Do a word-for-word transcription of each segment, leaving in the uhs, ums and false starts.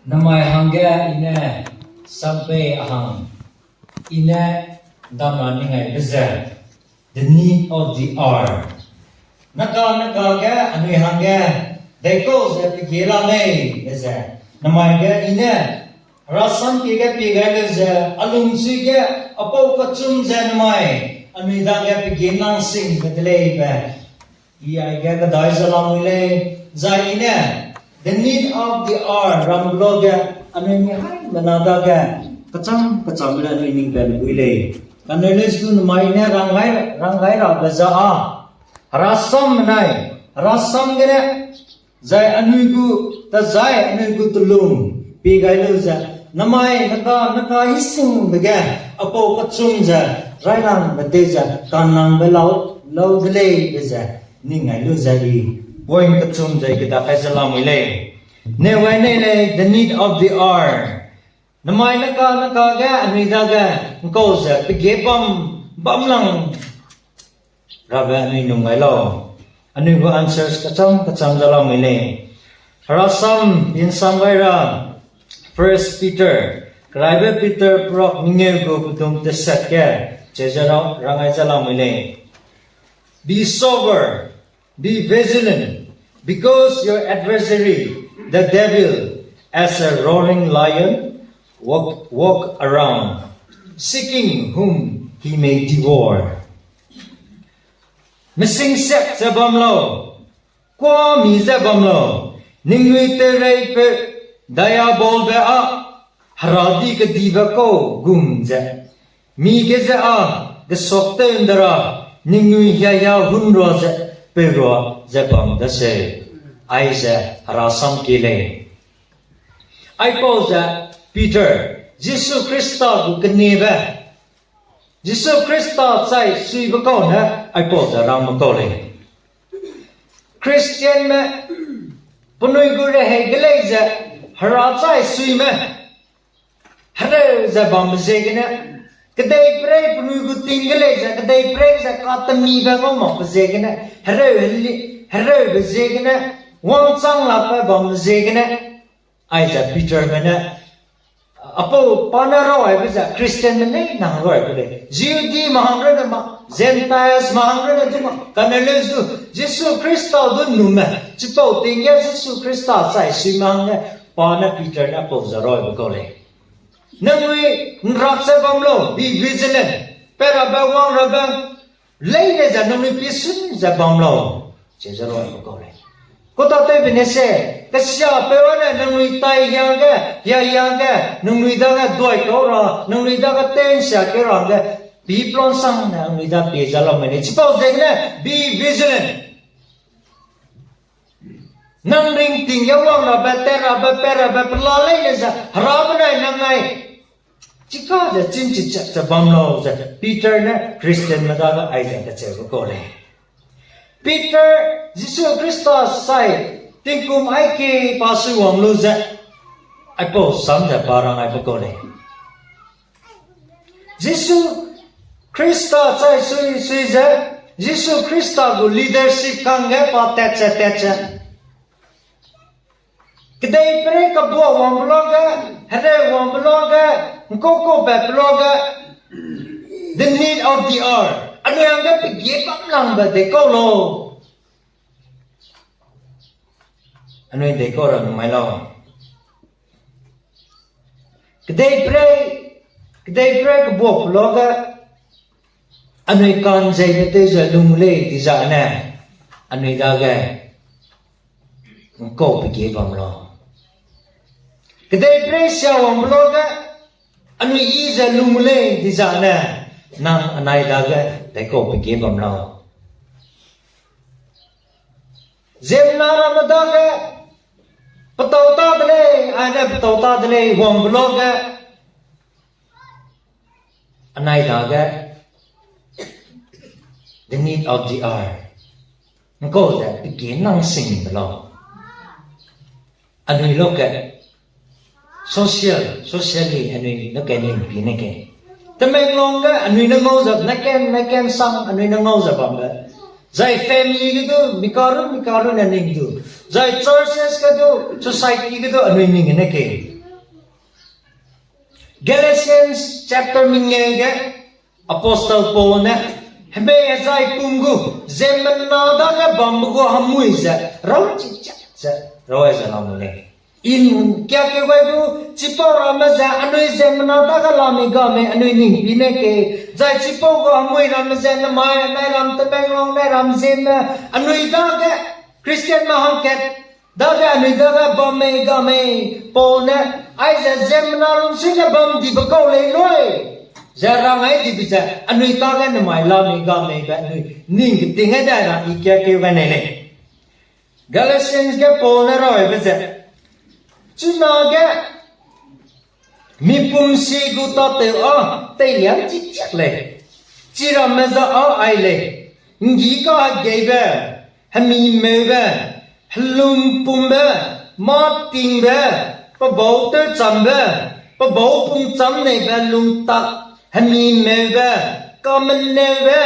Namai hangge I ne sampei a hang, I ne dam ra ning ai be ze, the need of the hour. Naka naka ge anui hangge deikau ze pegie la mei be ze, namai ge I ne Hera sam kie ge pie gai le ze, a lungsui ge apau kechum ze namai anui dage pegie nang sing be de lei be I aige kedai ze lamui lei, zai I ne the need of the hour ram lo ge anui mi haimena dage kecham kecham le anui ning be bui lei. Kane le su namai ne ranggai, ranggai rabe za â, Hera sam menai, Hera sam gene, zai anui gu, tazai anui gu telung, pie gai lu ze, namai naka naka i singbe ge, apau kechum ze, railangbe tei ze, kanangbe lau, lau de lei be ze, ning ai lu ze I, point kechum ze keda kai ze lamui lei. Ne wai nei lei, the need of the hour. Namai naka naka ge anui dage ngkau ze pegie bam, bam lang rabe anui nung gai lau. Anui gu answers kecham kecham ze lamui lei. Hera sam, pinsam gai ra, First Peter, keraibe Peter prok mengeu gu pedum teset ge, cheze ra, rangai ze lamui lei. Be sober, be vigilant, because your adversary, the devil, as a roaring lion, walk, walk around, seeking whom he may devour. Mesingsiak ze bam lau, kuâ mi ze bam lau, ningnui teureipeu Diabolbe â, heradi kedibe kau gum ze, mi ge ze â, gesuaktew ’nde ra, ningnui hiahia hunrua ze, peurua ze bam daseu. Aize Hera sam kie lei. Aipau ze Peter, Jisu Khrista gu keniebe, Jisu Khrista chai suibe kau ne aipau ze rangme kau lei. Christianme, penui gu rehei ge lei ze, Hera chai suime, hereu ze bambe ziegene, kedeiperei penui gu ting ge lei ze, kedeiperei ze katemibe ngau makbe ziegene, hereu, hereube ziegene, wangchang lakbe bambe ziegene, aize Peterme ne, apau pa ne rau aibe ze Christianme nei nang rau aibe lei. Jihudime hang runne ma, Gentiles me hang runne du ma, kane leu zu, Jisu Khrista du nume, chipau ting ge Jisu Khrista chai suime hangge, pa ne Peter ne apau ze rau aibe kau lei. Nangnui ’nrak ze bam lau, be vigilant, pe rabe wang rabe, leine ze nangnui pisun ze bam lau, cheze rau aibe kau lei. Kûtatewbe ne se, kesiapeu â ne nangnui tai hiage, hia hiage, nangnui dage duai kau ra, nangnui dage tew ’nsia keu ra hangge, pi plan sang ne nangnui da pie ze lamui lei. Chipau ziegene, be vigilant. Nang ringting ge wang rabe, tat rabe, pat rabe, pela leine ze, Hera benai nang nai chika ze chînchichak ze bam lau ze Peter ne Christianme dage aize kacheube kau lei. Peter, Jisu Khrista sai, tingkum aike pa sui wang lu ze, aipau sam ze pa rang aibe kau lei. Jisu Khrista chai sui sui ze, Jisu Khrista gu leadership kangge pa tat ze tat ze, kedeiperei kebuak wangbe luage, hereu wangbe luage, ’ngkau-’ngkau patbe luage, the need of the hour. Anui hangge pegie bam langbe deikau lau. Anui deikau ra numai lau. Kedeiperei, kedeiperei kebuakbe luage, anui ka'nzeibe tew ze lung lei dizai ne, anui dage ’ngkau pegie bam lau. Kedeiperei siawangbe luage, anui yi ze lung lei dizai ne, nang anai dage deikau pegie bam lau. Ziemmena ramme dage, petau ta de lei, aine petau ta de lei, wangbe luage, anai dage, the need of the hour. ’Ngkau ze, pegie nang sing de lau. Anui luage, social, socially, anui luage ning pi ne ke. Tamenglong ge, anui ne ngau ze, neken, neken sang, anui ne ngau ze bambe. Zai family ge du, mi karun, mi karun ne ning du. Zai churches ge du, society ge du, anui ning ne ke. Galatians chapter mengeu ge Apostle Paul ne, hemei hezai pum gu, ziemmena dage bambe gu hemui ze, rau chichiak ze, rau ai ze lamui lei. I kiakeu gai gu, chipau ramme ze, anui ziemmena dage lamui ga mei, anui ning pi ne ke, zai chipau gu hemui ramme ze, namai, nai ram, Tamenglong, nai ram ziemme, anui dage, Christianme hangkat, dage anui dage bam mei ga mei, Paul ne, aize ziemmena lungsui ge bam dibe kau lei loi. Ze rang ai dibe ze, anui tage namai lamui ga meibe anui ning keting ai dai ra i kiakeu gai nei lei. Galatians ge Paul ne raibe ze, chunage, mipum si gu tâtew â, teiliam chichiak lei. Chiramme ze â ai lei, ’nggi kahegeibe, hemimeube, helumpumbe, mâtingbe, pebau tewchambe, pebau pumcham neibe lungtak, hemimeube, kameneube,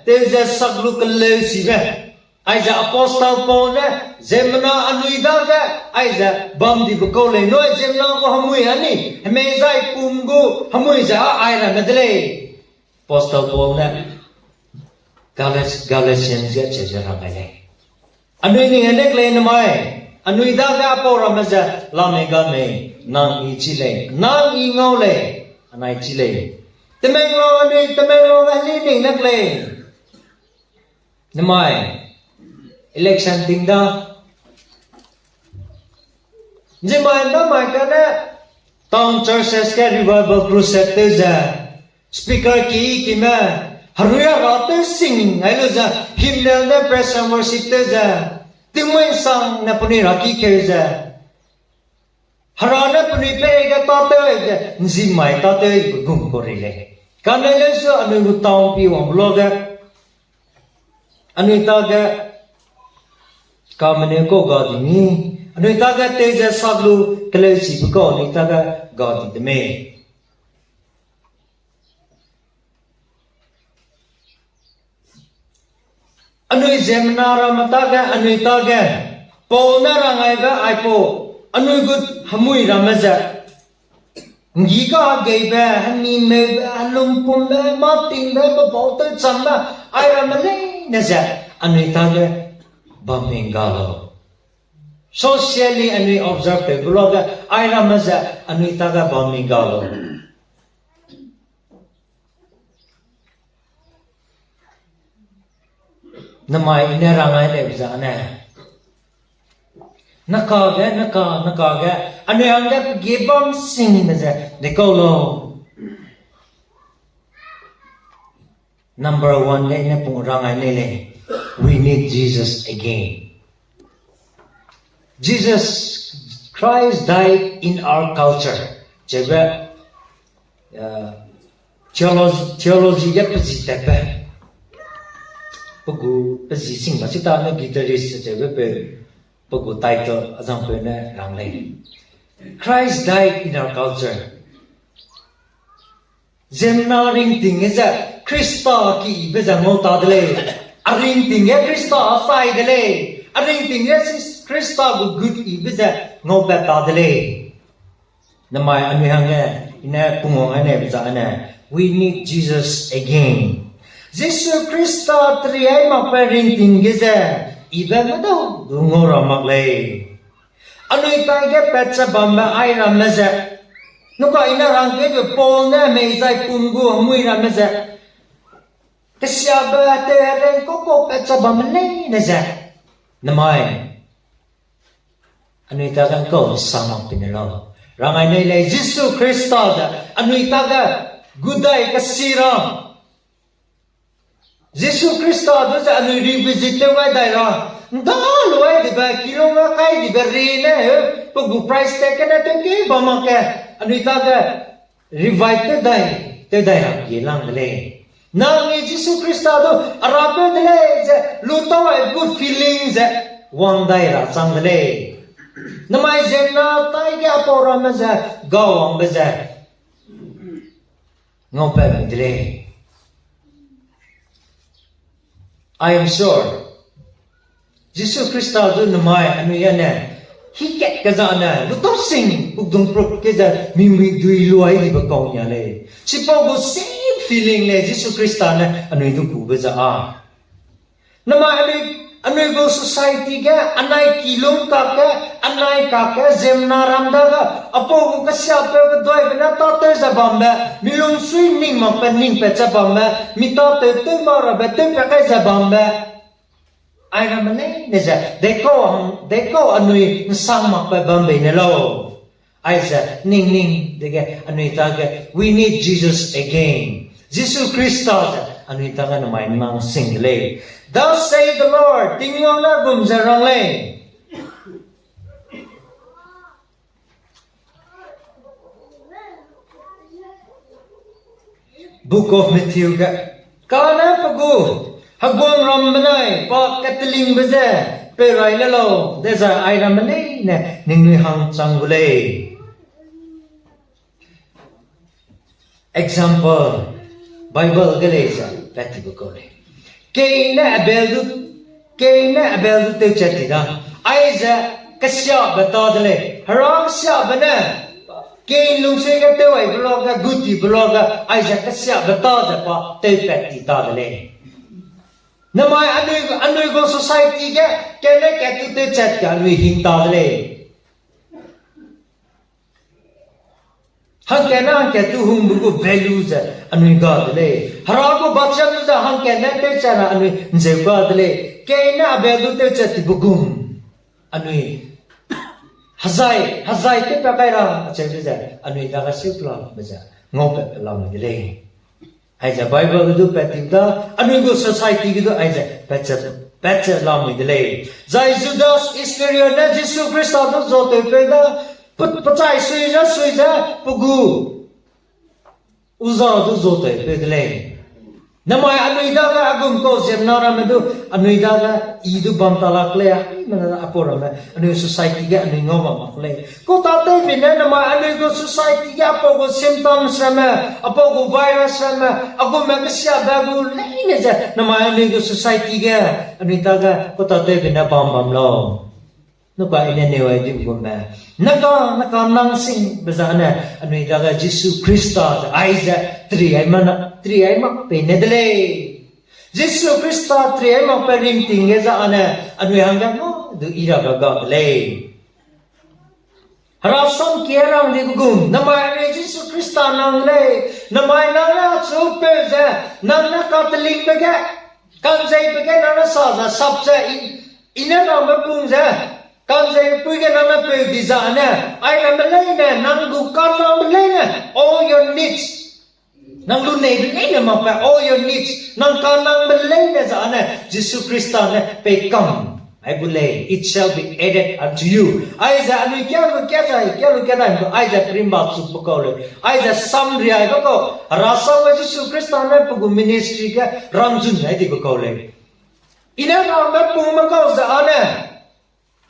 tewze sak lu keleusibe. Aize Apostle Paul ne, ziemmena anui dage, aize bam dibe kau lei nui, ziemmena gu hemui ani, hemei zai pum gu hemui ze â ai ramme de lei. Apostle Paul ne, Galatians ge cheu ze rang gai lei. Anui ning ne lei namai, anui dage apau ramme ze, lamui ga mei, nang i chi lei, nang i ngau lei, anai chi lei. Tamenglong anui, Tamenglong anui ning ne lei. Namai, election ting da. Nzimai namai kane, town churches ge revival crusade tew ze, speaker ki kime, herui hera tew sing ai lu ze, hymnal ne praise and worship tew ze, tingmui sang ne penui ra ki keu ze, hera ne penui pei ge tâtew ze, nzimai tâtew be gum kau rei lei. Kane leu su anui gu town pi wang luage, anui tage, kameneu kau ga di mi, anui tage tew ze sak lu, keleusibe kau anui tage ga di de mei. Anui ziemmena ramme tage, anui tage, Paul ne rang aibe aipau, anui gu hemui ramme ze, ’nggi kahegeibe, hemimeube, helumpumbe, mâtingbe, pebau tewchambe, ai ramme leine ze, anui tage, bam mei ga lau. Socially anui observe tew gu luage, ai ramme ze, anui tage bam mei ga lau. Namai i ne rang ai lei zane, naka ge, naka, naka ge, anui hangge pege bam singbe ze, dekau lau. Number one ge i ne pung rang ai lei lei. We need Jesus again. Jesus Christ died in our culture. Cheube, theology, theology ge pezi tatbe. Pe gu pezi sing ba sita ne guitarist cheube pe, pe gu title azangpeu ne rang lei. Christ died in our culture. Ziemmena ringting ge ze Khrista kibe ze ngau ta de lei. A ringting ge Khrista a sai de lei. A ringting ge Khrista gu gut ibe ze ngaupat ta de lei. Namai anui hangge, i ne pungwang ai nebe zane, we need Jesus again. Jisu Khrista teri ai makbe ringting ge ze, ibe medau du ngau ra mak lei. Anui tai ge pat ze bambe ai ramme ze, nuka i ne rangkeu Paul ne mei zai pum gu hemui ramme ze, kesiabe tew hereng kau kau pat ze bamme leine ze, namai anui tage ngkau sa mak pine lau. Rang ai nei lei Jisu Khrista ze, anui tage gudai kesi ra. Jisu Khrista du ze anui revisit tew gai dai ra. Nda lu ai dibe, kilung a kai dibe ri ne, pe gu price tag gene tew ke bam mak ge, anui tage revive tew dai, tew dai ra pie lang de lei. Nang ni Jisu Khrista du a rapeu de lei ze, lu tau ai gu feeling ze, wang dai ra chang de lei. Namai ziemmena tai ge apau ramme ze, ga wangbe ze, ngaupat mi de lei. I am sure Jisu Khrista du namai anui ane, Hikat kezane, lutau sing, kukdung prup ke ze, mimui dui luai dibe kau nia lei. Chipau gu same feeling lei, Jisu Khrista ne anui du kube ze a. Namai anui, anui gu society ge, anai kilung kakge, anai kakge, ziemmena ram dage, apau gu kesiapeu keduaibe ne tâtew ze bambe, mi lungsui ning makbe ning pat ze bambe, mi tâtew tew mak rabe tewpat kai ze bambe. Airamme leine ze, dekau hang, dekau anui nsang makbe bam bei ne lau. Aize, ning ning dege, anui dage, we need Jesus again. Jisu Khrista ze, anui dage namai nang sing de lei. Thus said the Lord, Tingwang ne gum ze rang lei. Book of Matthew ge, kane pe gu, heguangram benai, pa ketelingbe ze, peirai le lau, dezai airamme leine, ningnui hang chang gu lei. Example, Bible ge lei ze, pat tibe kau lei. Kain ne Abel du, Kain ne Abel du tewchat ti da. Aize kesiabe ta de lei. Hera kesiabe ne, Kain lungsui ge tew aibe luage, gu tibe luage, aize kesiabe ta ze pa tewpat ti ta de lei. Namai anui, anui gu society ge, kane kat tu tewchat ge anui hing ta de lei. Hangkat ne hangkat tu hungbe gu value ze anui ga de lei. Hera gu bacham ze hangkat ne tewchat ra anui nzeu ga de lei. Kain ne Abel du tewchat tibe gum. Anui hezai, hezai tewpat kai ra acheube ze anui dage siuklakbe ze ngaupat pe lamui de lei. Aize Bible ge du pat ti da, anui gu society ge du aize pat ze, pat ze lamui de lei. Zai Judas Iscariot ne Jisu Khrista du zuatewpeu da, pe, pechai sui ze, sui ze, pe gu uza du zuatewpeu de lei. Namai anui dage a gum kau ziemmena ramme du, anui dage i du bam ta lak lei, aimena apau ramme, anui society ge anui ngau bam mak lei. Kau tâtewbe ne namai anui gu society ge apau gu symptoms ramme, apau gu virus ramme, a gume kesiabe gu leine ze namai anui gu society ge, anui dage kau tâtewbe ne bam bam lau. Nuka i ne neu ai di gume, naka, naka nang singbe zane, anui dage Jisu Khrista ze, aize, tri ai mak, tri ai mak pei ne de lei. Jisu Khrista tri ai mak pe ringting ge zane, anui hangge ngau du i rabe ga de lei. Hera sam ki rang di gum, namai anui Jisu Khrista nang lei, namai nang ne achu peu ze, nang ne katelingbe ge, kanzeibe ge nang ne sa ze, sap ze, i, i ne rangbe pung ze, kanzeipui ge nang ne peu di zane, airamme leine, nang gu kanangbe leine, all your needs. Nang luneibe leine makbe, all your needs. Nang kanangbe leine zane, Jisu Khrista ne pei kam. Ai gu lei, it shall be added unto you. Aize anui kia lu kia zai, kia lu kia dai, aize perimba chu pe kau lei. Aize samriaibe kau, Hera sangbe Jisu Khrista ne pe gu ministry ge rangzun ai dibe kau lei. I ne rangbe pungme kau zane,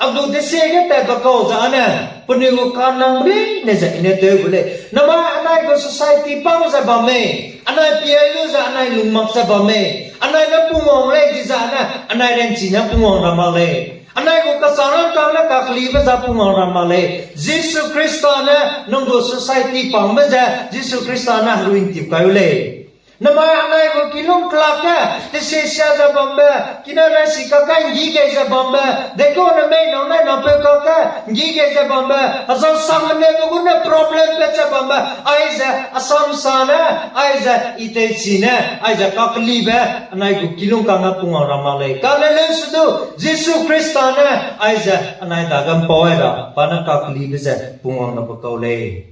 a gu desie ge tatbe kau zane, penui gu kanangbe leine ze i ne tew gu lei. Namai anai gu society pang ze bam mei, anai piai lu ze anai lungmak ze bam mei, anai ne pungwang lei di zane, anai ranchi ne pungwang ra mak lei. Anai gu kachang rangkâng ne kakelibe ze pungwang ra mak lei. Jisu Khrista ne nang gu society pangbe ze, Jisu Khrista ne herui ntip kai u lei. Namai anai gu kilung kelak ge, desie sia ze bambe, kina nai si kakge nggi gei ze bambe, dekau ne mei nang nai nang peu kakge nggi gei ze bambe, azang sangme ne gu ne problem pat ze bambe, aize asam sa ne, aize i teichi ne, aize kakelibe, anai gu kilung kangge pungwang ra mak lei. Kane leu su du, Jisu Khrista ne, aize anai dage mpau ai ra, pa ne kakelibe ze pungwang rabe kau lei.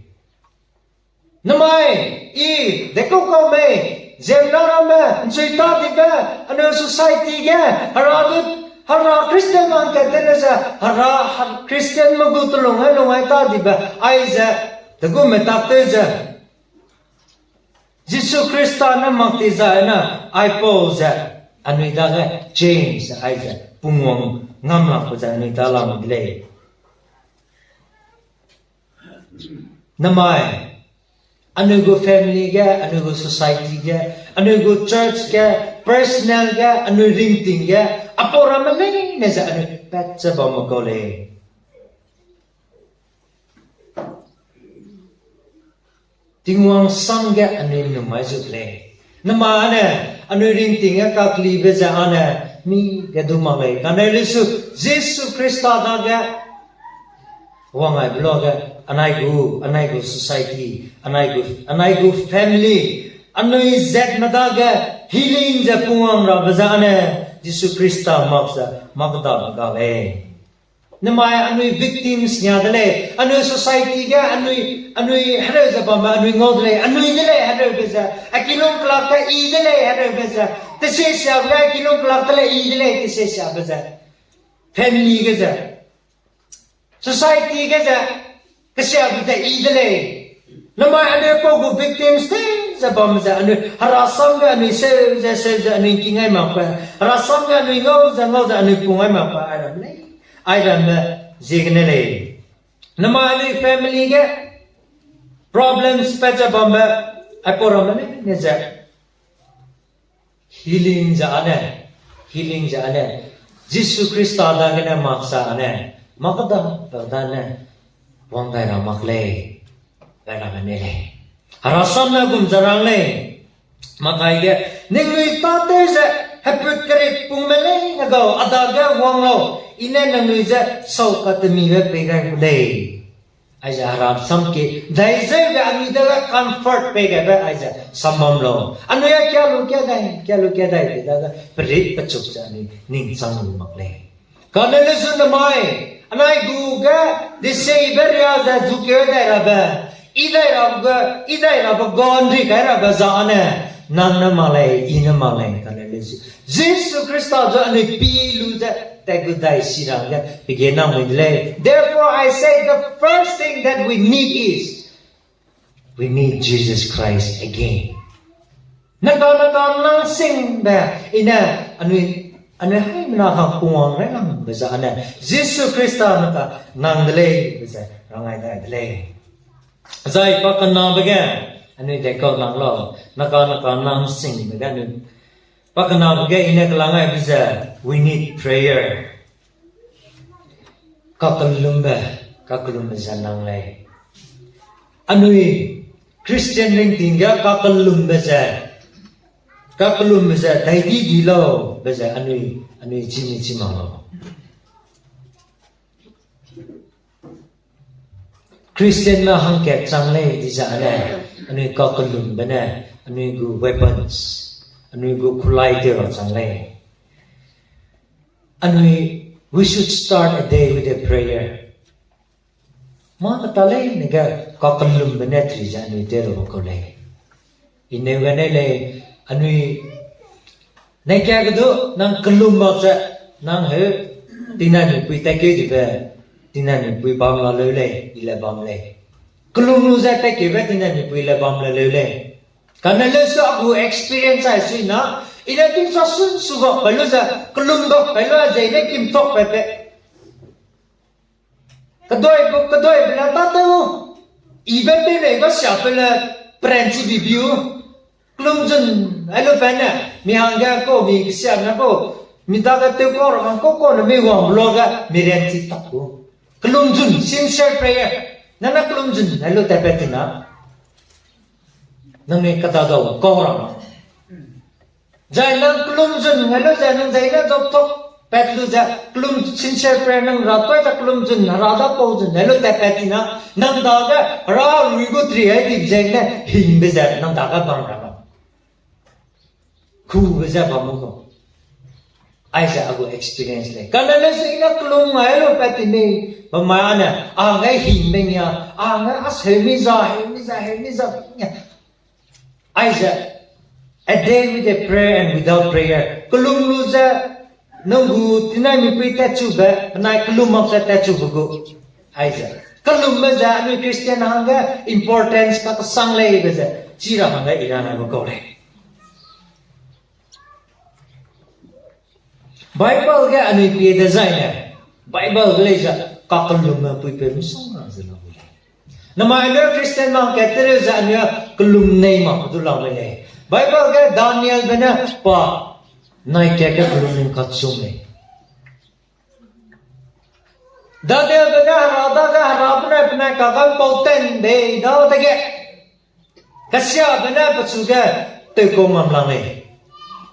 Namai, i, dekau kau mei, ziemmena ramme nchui ta dibe, anui society ge, Hera du, Hera Christian hangkat tene ze, Hera, ha, Christianme gu telung ai lung ai ta dibe, aize, degume tak tew ze, Jisu Khrista ne mak ti zai ne, aipau ze, anui dage change aize, pungwang ngam lakbe ze anui da lam de lei. Namai, anui gu family ge, anui gu society ge, anui gu church ge, personal ge, anui ringting ge, apau ramme leine ze anui pat ze bamme kau lei. Tingwang sam ge anui numai zu de lei. Namai ane, anui ringting ge kaklibe ze ane, mi ge du mak lei. Kane lesu, Jisu Khrista dage, wang ai blo ge, anai gu, anai gu society, anai gu, anai gu family, anui zat me dage, healing ze pungwang rabe ze ane, Jisu Khrista mak ze, mak da ga lei. Namai anui victims nia de lei, anui society ge anui, anui hereu ze bamme anui ngau de lei, anui de lei hereube ze, a kilung kelak ge i de lei hereube ze, tese siabe ge a kilung kelak de lei i de lei tese siabe ze, family ge ze, society ge ze, kesiabe ze i de lei. Namai anui pau gu victims te ze bam ze anui herasam ge anui seu ze seu ze anui ki ngai makbe, herasam ge anui ngau ze ngau ze anui pu ngai makbe airamme lei. Airamme ziegene lei. Namai anui family ge problems pat ze bambe, aipau ramme leine ze healing ze ane, healing ze ane, Jisu Khrista dagene mak sa ane, mak da, pa dane, wang gai ra mak lei, gai ra ne lei. Herasam ne gum ze rang lei, Mathai ge, ningnui tâtew ze, heput kerit pungme leine gau, a dage wang lau, I ne nangnui je sau katemibe pei gai gu lei. Aize herasam ki, dai zeu ge anui dage comfort pei gaibe aize sambam lau. Anui a kia lu kia dai, kia lu kia dai, pe dage perit pechuk ze anui ning chang lu mak lei. Kane lesu namai, anai gu ge, deseibe ria ze zukeu dai rabe, i dai rabe, i dai rabe gon ri kai rabe zane, nang ne mak lei, I ne mak lei, kane lesu. Jisu Khrista zu anui pi lu ze, tat gu dai si ra ge, pege nang mui de lei. Therefore, I say the first thing that we need is, we need Jesus Christ again. Naka, naka, nang singbe, I ne, anui, anui haimena hang pungwang rei langbe zane, Jisu Khrista naka, nang de lei, be ze, rangai dai de lei. Zai pakenabe ge, anui de kau nang lau, naka, naka, nang singbe ge anui, pakenabe ge I ne kelang aibe ze, we need prayer. Kakellumbe, kakellumbe ze nang lei. Anui Christian ringting ge kakellumbe ze, kakellumbe ze, dai di di lau, be ze anui, anui chimi chi mak lau. Christianme hangkat chang lei di zane, anui kakellumbe ne, anui gu weapons, anui gu kulai tew ra chang lei. Anui, we should start a day with a prayer. Mâ keta leine ge kakellumbe ne tri ze anui tew ra kau lei. I neu gene lei, anui, nai kia ge du, nang kellum mak ze, nang heu, tingnaimipui tatkeu dibe, tingnaimipui bam la leu lei, I le bam lei. Kellum lu ze tatkeube tingnaimipui le bam la leu lei. Kane lesu a gu experience ai sui na, I ne tingsa sun su gak kai lu ze, kellum gak kai lu ze, I ne kimtak pat pe. Kedaibe, kedaibe le tâtew, I be tew lei ga siape le peranchi bibiu. Kellum zun, ai lu pat ne, mi hangge kau, mi kesiame kau, mi dage tew kau ra hang kau kau ne mi wang lu ge, mi ranchi tak gu. Kellum zun, sincere prayer. Nang ne kellum zun, ai lu tatpat ti na. Nang ne kedadau kau ra ma. Zai nang kellum zun, ai lu ze nang zai ne zop tok pat lu ze, kellum sincere prayer nang ra toi ze kellum zun, Hera da pau zun, ai lu tatpat ti na, nang dage, Hera rui gu tri ai di ze ne, hingbe ze, nang dage bam ra ma. Kube ze bam gu kau. Aize a gu experience lei. Kane lesu I ne kellum ai lu pat ti mei, bam mai ane, a ngai hingbe nia, a ngai a seu mi za, heu mi za, heu mi za, nia. Aize, a day with a prayer and without prayer. Kellum lu ze, nang gu tingnaimipui tatchube, penai kellum mak ze tatchube gu. Aize, kellumbe ze anui Christian hangge importance kakesang leibe ze, chi ra hangge I rang ai gu kau lei. Bible ge anui pie dezaine, Bible ge lei ze kakellumme puipeu misongga ze lau lei. Namai anui Christian mang kat te leu ze anui kellum nei mak du lau lei. Bible ge Danielbe ne pa nai kat ge kellum ning kachum lei. Danielbe ne Hera dage Hera benai penai kagam pau ten bei dadege Kesiabe ne pechu ge tewkau ngam lang lei.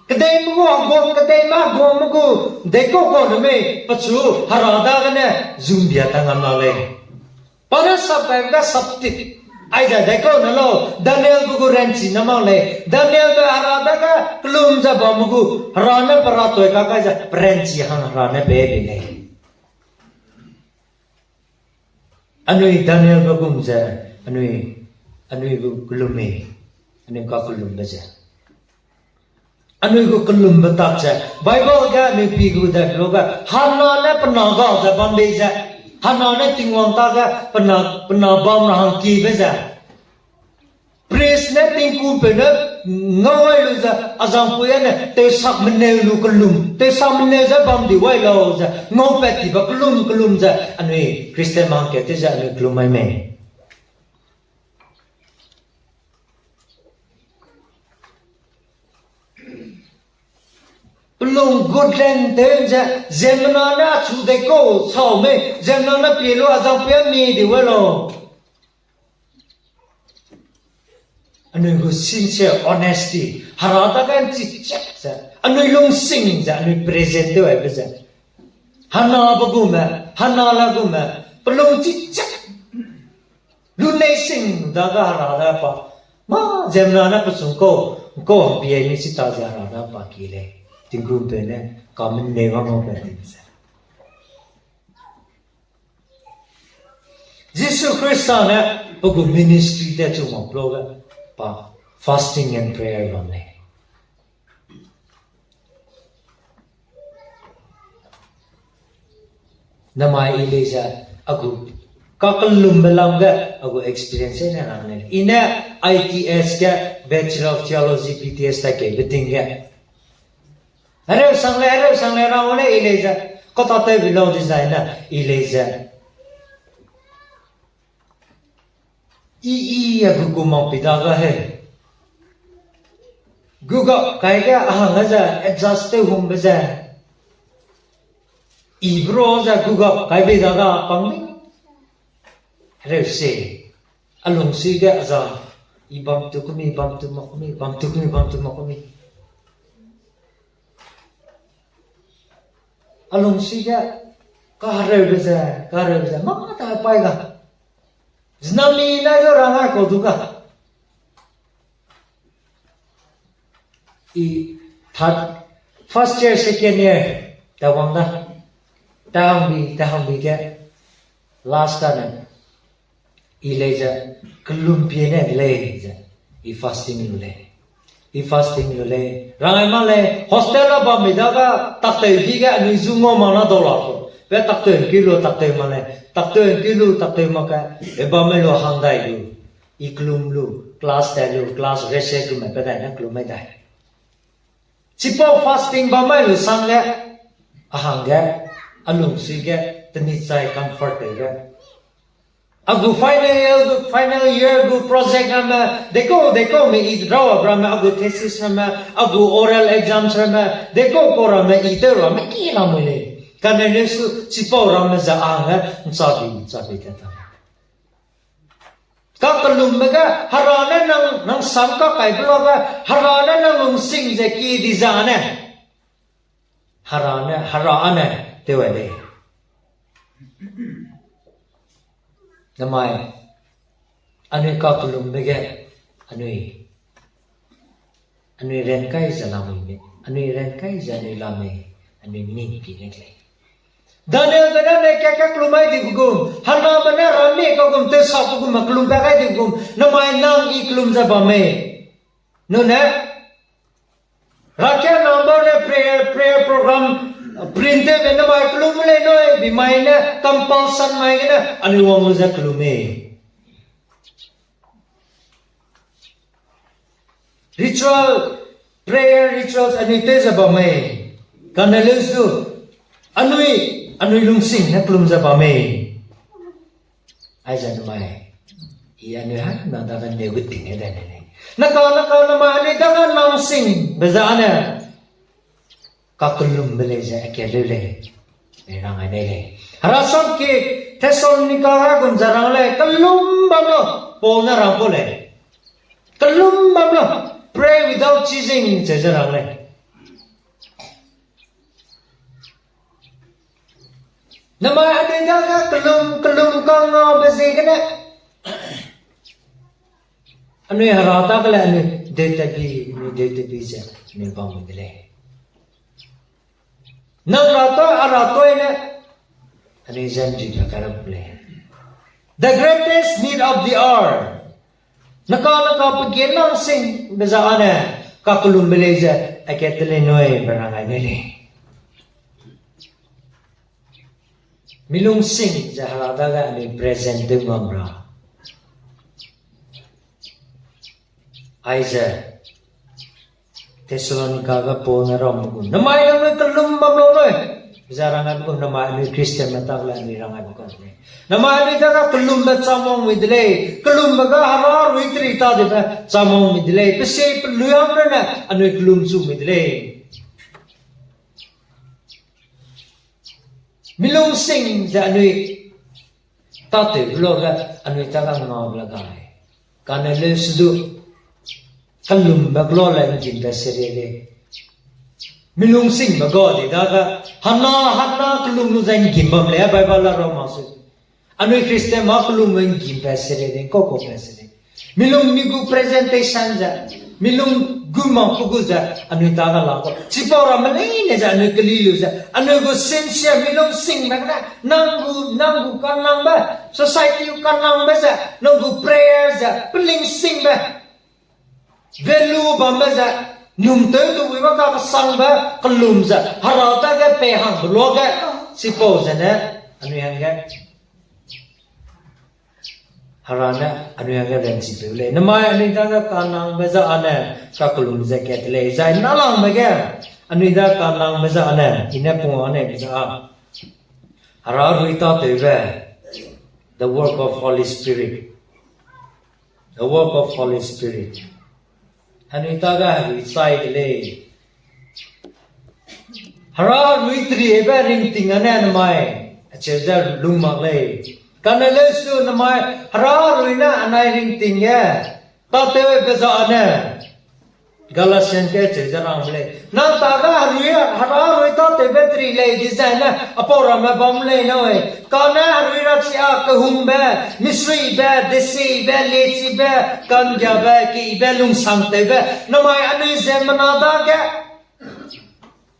Kedeime gu heguang, kedeime heguangme gu deikau kau ne mei pechu Hera dagene zumbia ta ngam lang lei. Pa ne sapbe ge saptit, aize deikau ne lau, Danielbe gu ranchi ne mak lei. Danielbe Hera dage kelum ze bamme gu, Hera ne pe ratoi ka kai ze pe ranchi hang Hera ne pei bei lei. Anui Danielbe gum ze, anui, anui gu kelum mei, anui kakelumbe ze. Anui gu kelumbe tak ze, Bible ge anui pi gu de lu ge, Hana ne pe na ga ze bam bei ze, Hana ne Tingwang ta ge pe na, pe na bam ra hangkibe ze. Priest ne tingkumpeu ne ngau ai lu ze, azangpui â ne tewsak meneu lu kelum, tewsak meneu ze bam di wai lau ze, ngaupat tibe kelum kelum ze, anui Christian mangkat tew ze anui kelum mai mei. Pelung gutlen tew ze, ziemmena ne achu deikau sau mei, ziemmena ne pie lu azangpui â mie di wai lau. Anui gu sincere honesty, Hera dage nchi chak ze, anui lungsing ze, anui present tew aibe ze. Hanabe gume, Hana la gume, pelung chi chak. Lunei sing dage Hera da pa. Mâ ziemmena ne pechu kau, kau hangpie ni chi ta ze Hera da pa ki lei. Tingkumpeu ne, kamenei wang wang pe di ze. Jisu Khrista ne pe gu ministry te chu mak lu ge pa fasting and prayer bam lei. Namai i lei ze a gu kakelumbe lam ge a gu experience ne rang lei. I ne I T S ge Bachelor of Theology, B T S ta keibe ting ge. Hereu sang lei, hereu sang lei rang ne i lei ze. Kau ta tewbe lau dizai ne i lei ze. I, i, a gu gu mak pi dage he. Gu gap kai ge a hang ze adjust tew hungbe ze. I bro ze gu gap kai bei dage pang ni. Hereu se. A lungsui ge a za. I bam tu kumi, bam tu mak kumi, bam tu kumi, bam tu mak kumi. A lungsui ge, kahereube ze, kahereube ze, mâ ta pai ga. Zinami nai du rang ai kau du ga. I third, first year, second year, ta wang da. Ta hangbi, ta hangbi ge, last ta ne. I lei ze, kelum pie ne lei ze, i fasting lu lei. I fasting lu lei. Rang ai mak lei, hostel a bam mi dage, takteu ki ge anui zu ngau mak na dau la ku. Pe takteu ki lu, takteu mak lei. Takteu ki lu, takteu mak ge, e bam me lu hang dai lu. I kelum lu, class tai lu, class recess lu me pe dai ne kelum mai dai. Chipau fasting bam mai lu sangge, a hangge, a lungsui ge, temi chai comfort tei ge. A gu final year gu, final year gu project ramme, dekau, dekau me i rau ramme, a gu thesis ramme, a gu oral exams ramme, dekau kau ramme i tew ramme ki lamui lei. Kane lesu chipau ramme ze a hangge, nchabi, nchabi te ta. Kakelumbe ge, Hera ne nang, nang sam kakaibe la ge, Hera ne nang lungsing ze ki di zane. Hera ne, Hera â ne, tew ai lei. Namai, anui kakelumbe ge, anui, anui rankai ze lamui me, anui rankai ze anui la mei, anui ning pi ne lei. Danielbe ne ne ka kelum mai di gum, Haname ne rami kagum, tewsap gum, kelum pa kai di gum, namai nang i kelum ze bam mei. Nune, Rakia number ne prayer, prayer program, print tewbe namai kelum lei nui, bi mai ne compulsion mai gene, anui wang lu ze kelum mei. Ritual, prayer rituals anui tew ze bam mei. Kane leu su, anui, anui lungsing ne kelum ze bam mei. Aize namai, i anui ha, nang dage neu gu ting e dai ne lei. Naka, naka namai anui dage nang sing, be ze ane. Kakelumbe lei ze, a keleu lei. Lei rang ai nei lei. Hera sam ki, Thessalonica ra gum ze rang lei, kelum bam lu, Paul ne rang kau lei. Kelum bam lau, pray without ceasing ze ze rang lei. Namai anui dage kelum kelum kang ngaube ziegene, anui Hera dage le anui deutebi, anui deutebi ze anui bam de lei. Nang ratoi, a ratoi ne, anui zenribe karap lei. The greatest need of the hour. Naka naka pegenang singbe za ane, kakelumbe lei ze, akat te lei nui be rang ai ne lei. Milung sing ze Hera dage anui present tew ngam ra. Aize Thessalonica ge Paul ne ramme gu, namai nangnui kelum bam lau nui. Ze rang aibe gu, namai anui Christianme tak le anui rang aibe kau de lei. Namai anui dage kelumbe cham wang mui de lei. Kelumbe ga Hera rui teri ta dibe cham wang mui de lei. Pe sie pelui hangre ne anui kelum chu mui de lei. Milung sing ze anui tâtewbe luage anui ta ga ngam la ga lei. Kane leusedu, kelumbe glo le nggimbe serie lei. Milung singbe ga di dage, hana, hana kelum lu ze nggim bam lei, Bible la ra mak su. Anui Christian ma kelumbe nggimbe serie lei, kau kaube serie. Milung mi gu presentation ze, milung gu mak pe gu ze, anui ta ga la kau. Chipau ramme leine ze, anui keli lu ze, anui gu sincere milung singbe gene, nang gu, nang gu kanangbe, society gu kanangbe ze, nang gu prayer ze, peling singbe. Value bambe ze, num tew du wibe kakesangbe, kelum ze, Hera dage pei hangbe luage, chipau zene, anui hangge Hera ne anui hangge ranchipeu lei. Namai anui dage kanangbe za ane, kakelum ze kat lei. Zai nalangbe ge, anui da kanangbe za ane, i ne pung ane be za a. Hera rui tâtewbe, the work of Holy Spirit. The work of Holy Spirit. Anui ta ga herui chai de lei. Hera rui teribe ringting ane namai, acheu ze lung mak lei. Kane leusu namai, Hera rui ne anai ringting ge, tâtewbe za ane. Galatian ge cheu ze rang lei. Nang ta ga herui, Hera rui tâtewbe teri lei dizai ne, apau ramme bam lei nui. Kane herui rachi a kehungbe, misuibe, desiebe, lechibe, ka'nggiabe, keyibe, lungsangtewbe. Namai anui ziemmena dage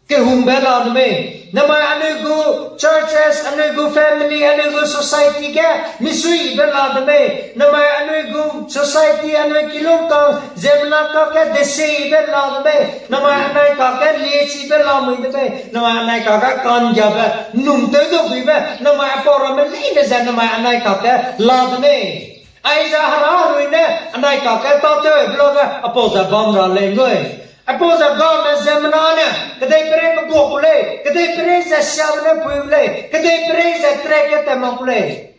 kehungbe la de mei. Namai anui gu churches, anui gu family, anui gu society ge misuibe la de mei. Namai anui gu society, anui kilungkang, ziemmena kakge desiebe la de mei. Namai anai kakge lechibe la mui de mei. Namai anai kakge ka'nggiabe, num tew du buibe. Namai apau ramme leine ze namai anai kakge la de mei. Aize Hera rui ne anai kakge tâtewbe luage apau ze bam ra lei nui. Apau ze game ziemmena ne, kedeiperei kebuak ku lei, kedeiperei ze siabe ne pui ku lei, kedeiperei ze tre ge tat mak ku lei.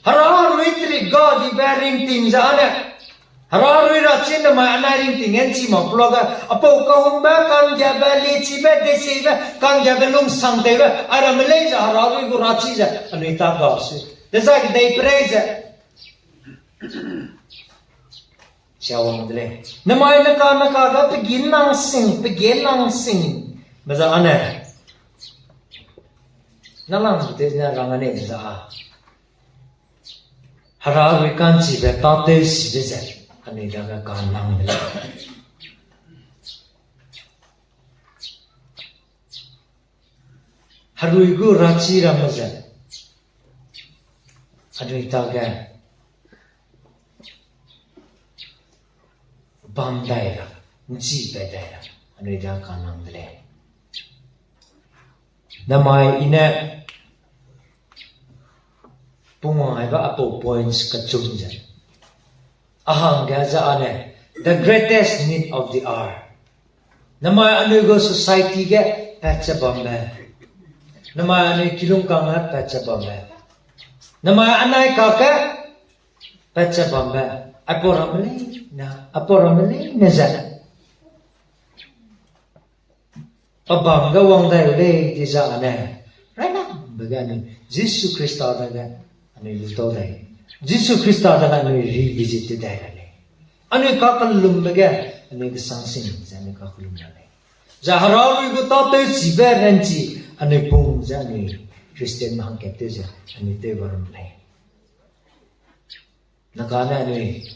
Hera rui teri ga dibe ringting ze ane, Hera rui rachi namai anai ringting ge nchi mak pe luage, apau kehungbe, ka'nggiabe, lechibe, desiebe, ka'nggiabe, lungsangtewbe, airamme lei ze Hera rui gu rachi ze anui ta ga su. Dezai kedeiperei ze siawang de lei. Namai naka naka ga pegî nang sing, pegî nang sing. Be za ane. Nang lang te ne rang ane be za a. Hera rui ka'nchibe tâtew sibe ze, anui dage kanang de lei. Herui gu rachi ramme ze, anui dage bam dai ra, nchibe dai ra, anui da kanang de lei. Namai i ne pungwang aibe apau points kechum ze, a hangge ze ane, the greatest need of the hour. Namai anui gu society ge pat ze bambe, namai anui kilungkang ge pat ze bambe, namai anai kakge pat ze bambe, apau ramme leine, apau ramme leine ze pa bam ge wang dai lei di za ane, railangbe ge anui Jisu Khrista dage anui lu tau dai, Jisu Khrista dage anui revisit te dai ra lei. Anui kakellumbe ge, anui kesang sing ze anui kakellum ra lei. Ze Hera rui gu tâtewchibe ranchi, anui pung ze anui Christianme hangkat tew ze, anui tew ba ram lei. Naka ne anui,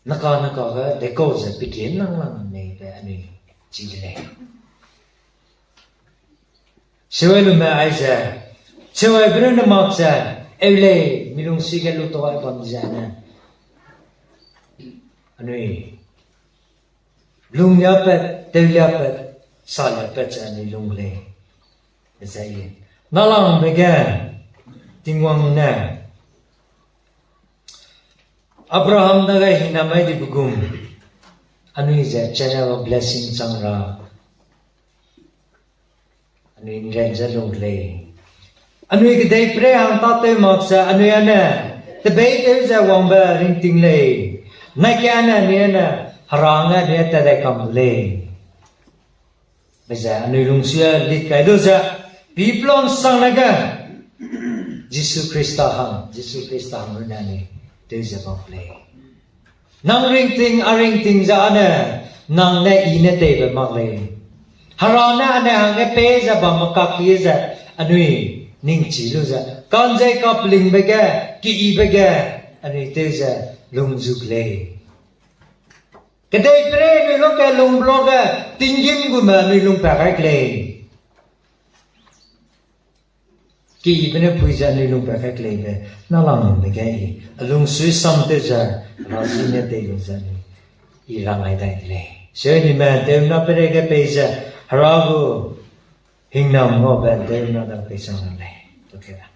naka naka ge dekau ze pekie nang lang mei be anui chi de lei. Seuai lume aize, seuai be runne mak ze, eu lei, mi lungsui ge lu tau ai bam ze ne. Anui, lunglia pat, tewlia pat, salia pat ze anui lung lei. Zai, nalangbe ge, Tingwang ne, Abraham dage hingnam mai dibe gum, anui ze channel of blessing chang ra, anui nren ze lung lei. Anui kedeiperei hang tâtew mak ze anui ane, tebeitew ze wangbe ringting lei. Naike ane anui ane, Hera ne anui tat dai kam lei. Be ze anui lungsui lit kai du ze, piplang sang ne ge, Jisu Khrista hang, Jisu Khrista hang runne anui tew ze bam lei. Nang ringting, a ringting ze ane, nang ne i ne teibe mak lei. Hera ne ane hangge pei ze bam makak ki ze, anui ningchi lu ze, kanzei kaplingbe ge, keyibe ge, anui tew ze lung zuk lei. Kedeiperei anui lungke lungbe luage, tinggîm gume anui lungpat gai ke lei. Keyibe ne pui ze anui lungpat gai ke leibe, nalangbe ge i, a lungsui sam tew ze, Hera zi ne tei lu ze anui, i rang ai dai de lei. Seuai nime, tewna peirei ge pei ze, Hera gu, hingnam ngaube, tewna da pei sang ra lei. Okay.